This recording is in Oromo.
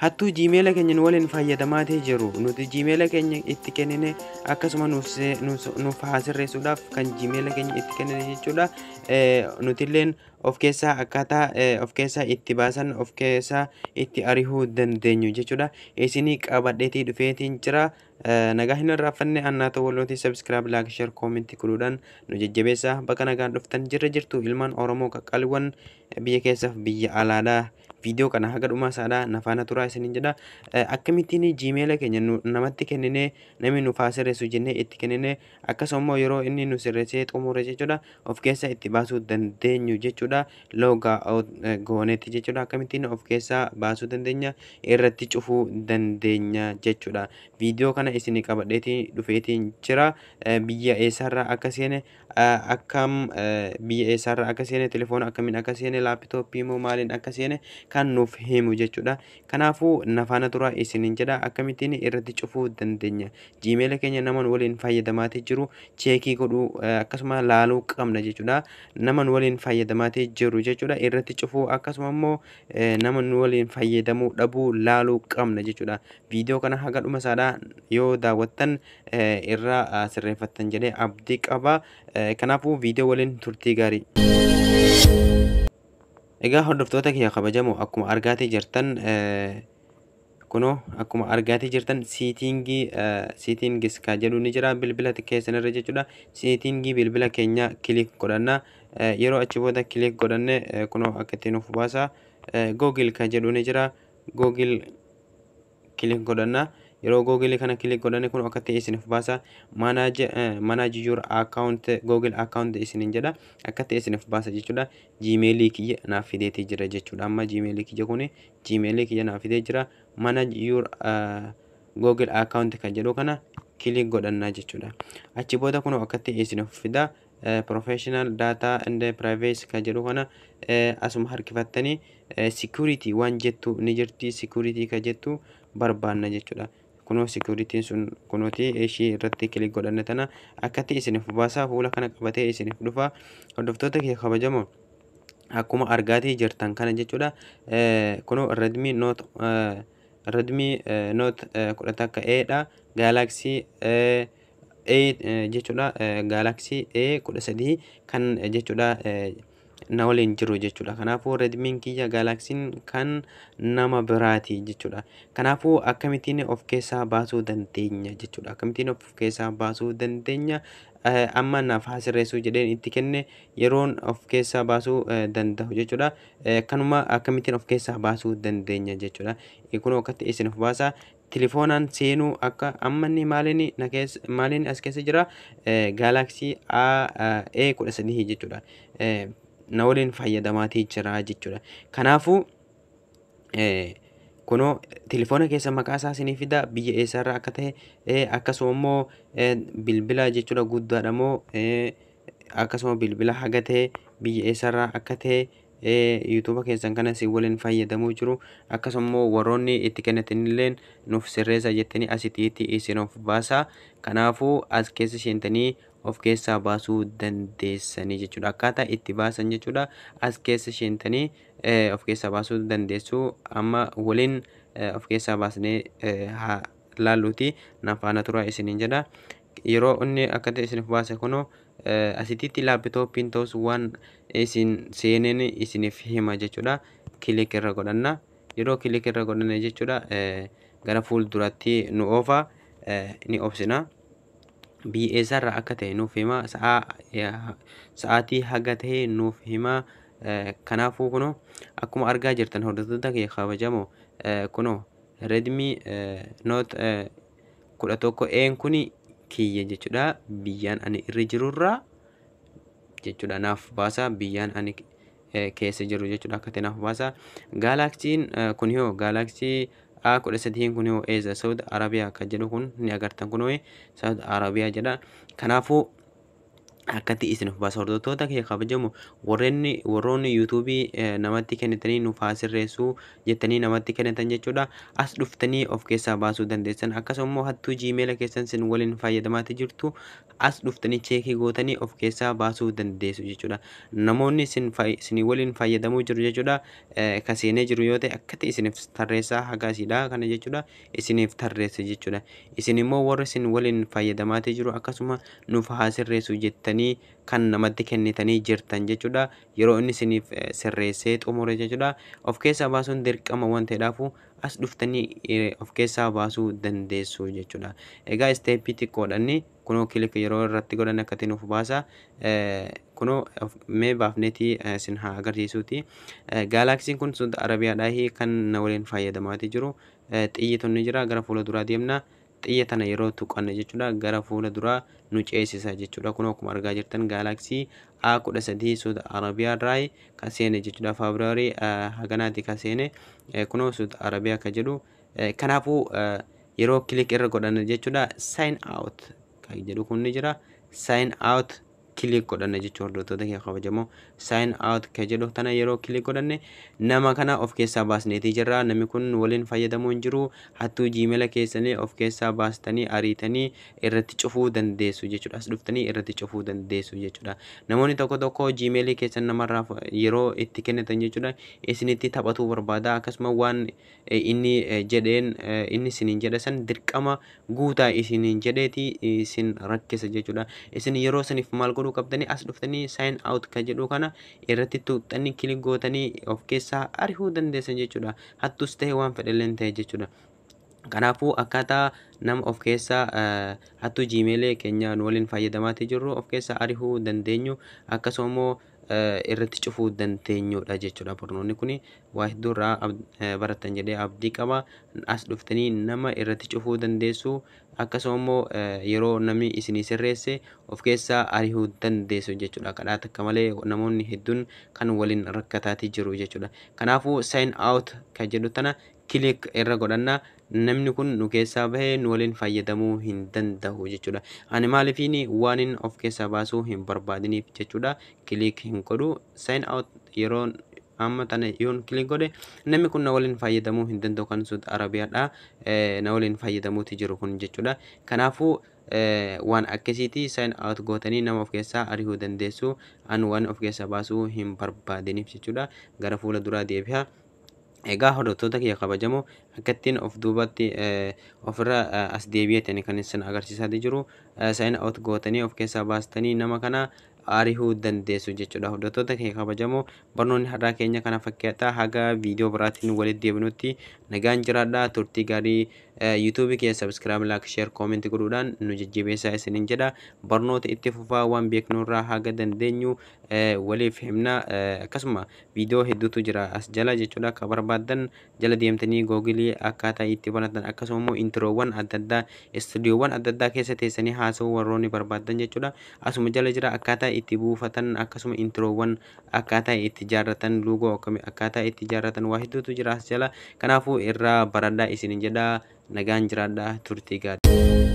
Hattuu Gmaila keenya nu waliin fayyadamaatee jiru, nuti Gmaila keenya itti kennine, akkasuma nuuf haa sirreessuudhaaf kan Gmaila keenya itti kennine jechuudha. Nutilleen of keessaa akkaataa of keessaa itti baasan, of keessaa itti arihuu dandeenyu jechuudha. Isinii qabadheetii dhufeetiin jira. Nagaa hin irraanfanne, annaa ta'u walootii subscribe, like, share, comment godhuudhaan nu jajjabeessa. Bakka nagaan dhuftan jirra jirtu, ilmaan Oromoo qaqqaaliiwwan biyya keessaaf biyya alaadhaa. Viidiyoo kana haga dhumaa isaadhaa nafaana turaa isiniin jedha. Akkamittiin Gmaila keenya namatti kenninee, namni nuuf haa sirreessu jennee itti kenninee, akkasuma immoo yeroo inni nu sirreessee xumure jechuudha, of keessa itti baasuu dandeenyu jechuudha. Log goonetti jechuudha. Akkamittiin of keessaa baasuu dandeenya, irratti cufuu dandeenya jechuudha. Viidiyoo kana isinii qabadheetii dhufeetiin jira. Biyya eessaarraa akka seene, akkam biyya eessaarraa akka seene, telefoona akkamiin akka seene, laapitooppii immoo maaliin akka seene kan nuuf himu jechuudha. Kanaafuu nafaana turaa isiniin jedha. Akkamittiin irratti cufuu dandeenya? Gmaila keenya naman waliin fayyadamaatii jiru check godhuu, akkasuma laaluu qabna jechuudha. Naman waliin fayyadamaatii jiru jechuudha irratti cufuu, akkasuma immoo nama nu waliin fayyadamuu dhabuu laaluu qabna jechuudha. Viidiyoo kana haga dhuma isaadhaa yoo daawwattan irraa sirreeffattan jedhee abdii qaba. Kanaafuu viidiyoo waliin turtii gaarii. Egaa hordoftoota kiyya kabajamoo, akkuma argaatii jirtan, kunoo akkuma argaatii jirtan, setting, settings ka jedhu ni jira bilbila keessan irra jechuudha. Setting bilbila keenya click godhanna. Yeroo achi booda click godhanne, kunoo akka ittiin nuuf baasa. Google ka jedhu ni jira. Google click godhanna. Yeroo Google kana click godhanne, kun akka ta'e isiniif baasa. Manage your account, Google account isiniin jedha. Akka ta'e isiniif baasa jechuudha. Gmailii kiyya naaf fideetii jira jechuudha. Amma Gmailii kiyya kuni Gmailii kiyya naaf fidee jira. Manage your Google account kan jedhu kana click godhannaa jechuudha. Achi booda kun akka ta'e isiniif fida. Professional data and privacy kan jedhu kana asuma harkifattanii, security waan jettu ni jirti, security kan jettu barbaanna jechuudha. Kunoo securityn sun kunooti, ishii irratti click godhanne tana akkatti isiniif baasaa, fuula kana qabatee isiniif dhufa. Hordoftoota kiyya kabajamoo, akkuma argaatii jirtan kana jechuudha. Kunoo Redmi Note 11 A dha. Galaxy A jechuudha. Galaxy A 13 kan jechuudha na waliin jiru jechuudha. Kanaafuu Redmiin kiyya, Galaxyn kan nama biraati jechuudha. Kanaafuu akkamittiin of keessaa baasuu dandeenya jechuudha. Akkamittiin of keessaa baasuu dandeenya? Amma naaf haa sirreessuu jedheen itti kenne, yeroon of keessaa baasuu danda'u jechuudha. Kanuma akkamittiin of keessaa baasuu dandeenya jechuudha. Kun akkatti isiniif baasa. Telefoonaan seenuu akka amma inni maaliin na keessa, maaliin as keessa jira? Galaxy A 13 jechuudha. Na waliin fayyadamaatii jira jechuudha. Kanaafuu kunoo telefoona keessa maqaa isaa isinii fida, biyya eessaarraa akka ta'e, akkasuma immoo bilbila jechuudha guddaadha moo, akkasuma bilbila haga ta'e, biyya eessaarraa akka ta'e, YouTube keessan kana isin waliin fayyadamuu jiru, akkasuma immoo warroonni itti kennatanillee nuuf sirreessa jettanii asitti isin of baasa. Kanaafuu as keessa seentanii of keessaa baasuu dandeessanii jechuudha. Akkaataa itti baasan jechuudha, as keessa seentanii of keessaa baasuu dandeessu. Amma waliin of keessaa baasnee haa laalluuti, na faana turaa isiniin jedha. Yeroo inni akka ta'e isiniif baase, kunoo asittitti laapitooppiin ta'us waan isin seeneen isiniif hima jechuudha. Click irra godhanna. Yeroo click irra godhanne jechuudha, gara fuulduratti nu oofa, ni obsina. Biyya eessaarraa akka ta'e nuuf hima, sa'aatii haga ta'e nuuf hima. Kanaafuu kunoo akkuma argaa jirtan, hordoftoota kiyya kabajamoo, kunoo Redmi Note 11 A'n kuni kiyya jechuudha. Biyyaan ani irra jirurraa jechuudha naaf baasa, biyyaan ani keessa jiru jechuudha akka ta'e naaf baasa. Galaxyn kun hoo, Galaxy A 13 kun hoo eessa? Saudi Arabiyaa kan jedhu kun ni agartan, kunoo Saudi Arabiyaa jedha. Kanaafuu Akkatti isiniif baasa. Hordoftoota kiyya kabajamu, warroonni yuutuubii namatti kennitanii nuuf haa sirreessuu jettanii namatti kennitan jechuudha. As dhuftanii of keessaa baasuu dandeessan. Akkasuma immoo hattuu jiimeela keessan sin waliin fayyadamaatti jirtu as dhuftanii check gootanii of keessaa baasuu dandeessu jechuudha. Namoonni isin waliin fayyadamuu jiru jechuudha. Ka seenee jiru yoo ta'e akkatti isiniif tarreessaa haga asiidha kana jechuudha. Isiniif tarreessa jechuudha. Isin immoo warra isin waliin fayyadamaatti jiru akkasuma nuuf haa sirreessu jettanii kan namatti kennitanii jirtan jechuudha. Yeroo inni isiniif sirreessee xumure jechuudha. Of keessaa baasuun dirqama waan ta'eedhaafu as dhuftanii of keessaa baasuu dandeessu jechuudha. Egaa step xiqqoodhaan kunoo click yeroo irratti godhan akkatti nuuf baasa. Kunoo mee baafneetii isin haa agarsiisuuti. Gaalaaksiin kun Suudi Arabiyaadhaa kan na waliin fayyadamaatii jiru. Xiyyi tun ni jira, gara fuula duraa deemna. Xiyya tana yeroo tuqanne jechuudha, gara fuula duraa nu ceesisa jechuudha. Kun akkuma argaa jirtan Galaxy A13 Suudi Arabiyaa irraa kan seene jechuudha. Feebruaarii haganaati kan seene, kunoo Suudi Arabiyaa kan jedhu. Kanaafuu yeroo click irra godhanne jechuudha, sign out kan jedhu kun ni jira. Sign out click godhanne jechuudha. Hordoftoota kee kabajamoo, sign out kan jedhu tana yeroo click godhanne nama kana of keessaa baasneetii jirra. Namni kun waliin fayyadamuu hin jiru. Hattuu jiimeela keessanii of keessaa baastanii ariitanii irratti cufuu dandeessu jechuudha. As dhuftanii irratti cufuu dandeessu jechuudha. Namoonni tokko tokko jiimeelii keessan namarraa yeroo itti kennitan jechuudha, isinitti taphatuu barbaada. Akkasuma waan inni jedheen, inni isiniin jedhe san dirqama guutaa isiniin jedheeti isin rakkisa jechuudha. Isin yeroo saniif maal godhuu qabdanii? As dhuftanii sign out kan jedhu kana irratti tuqxanii click gootanii of keessaa ari'uu dandeessan jechuudha. Hattus ta'e waan fedhelleen ta'e jechuudha. Kanaafuu akkaataa nama of keessaa hattuu jiimeelee keenya waliin fayyadamaatii jirru of keessaa ari'uu dandeenyu, akkasuma immoo irratti cufuu dandeenyudha jechuudha. Barnoonni kun waa hedduu irraa barattan jedhee abdii qaba. As dhuftanii nama irratti cufuu dandeessu. Akkasuma immoo yeroo namni isinii sirreesse of keessaa ari'uu dandeessu jechuudha. Kadhaa takka malee namoonni hedduun kan waliin rakkataatii jiru jechuudha. Kanaafuu sign out kan jedhu tana click irra godhanna, namni kun nu keessaa bahee nu waliin fayyadamuu hin danda'u jechuudha. Ani maaliifiin waan of keessaa baasuu hin barbaadiniif jechuudha. Click hin godhu. Sign out yeroo amma tana yoon click godhe namni kun na waliin fayyadamuu hin danda'u, kan Suudi Arabiyaadha na waliin fayyadamuuti jiru kun jechuudha. Kanaafuu waan akkasiiti, sign out gootanii nama of keessaa ari'uu dandeessu. Ani waan of keessaa baasuu hin barbaadiniif jechuudha. Gara fuula duraa deebi'a. Egaa hordoftoota kiyya kabajamoo, akka ittiin of duubatti ofirra as deebi'atanii kan isin agarsiisaa jiru, sign out gootanii of keessaa baastanii nama kana ari'uu dandeessu jechuudha. Hordoftoota kiyya kabajamoo, barnoonni har'aa keenya kana fakkaata. Haga viidiyoo biraatiin walitti deebinutti nagaan jiraadhaa. Turtii gaarii. Yuutuubii kiyya subscribe, like, share, comment godhuudhaan nu jajjabeessaa isiniin jedha. Barnoota itti fufaa, waan beeknurraa haga dandeenyu waliif himna. Akkasuma viidiyoo hedduutu jira as jala jechuudha. Akka barbaaddan jala deemtanii googilii akkaataa itti banatan, akkasuma immoo intiroowwan adda addaa, istuudiyoowwan adda addaa keessa teessanii haasa'uu warroonni barbaaddan jechuudha. Asuma jala jira akkaataa itti buufatan, akkasuma intiroowwan akkaataa itti ijaarratan, logo akkaataa itti ijaarratan, waa hedduutu jira as jala. Kanaafuu irraa baradhaa isiniin jedha. Nagaan jiraadhaa, turtii gaarii.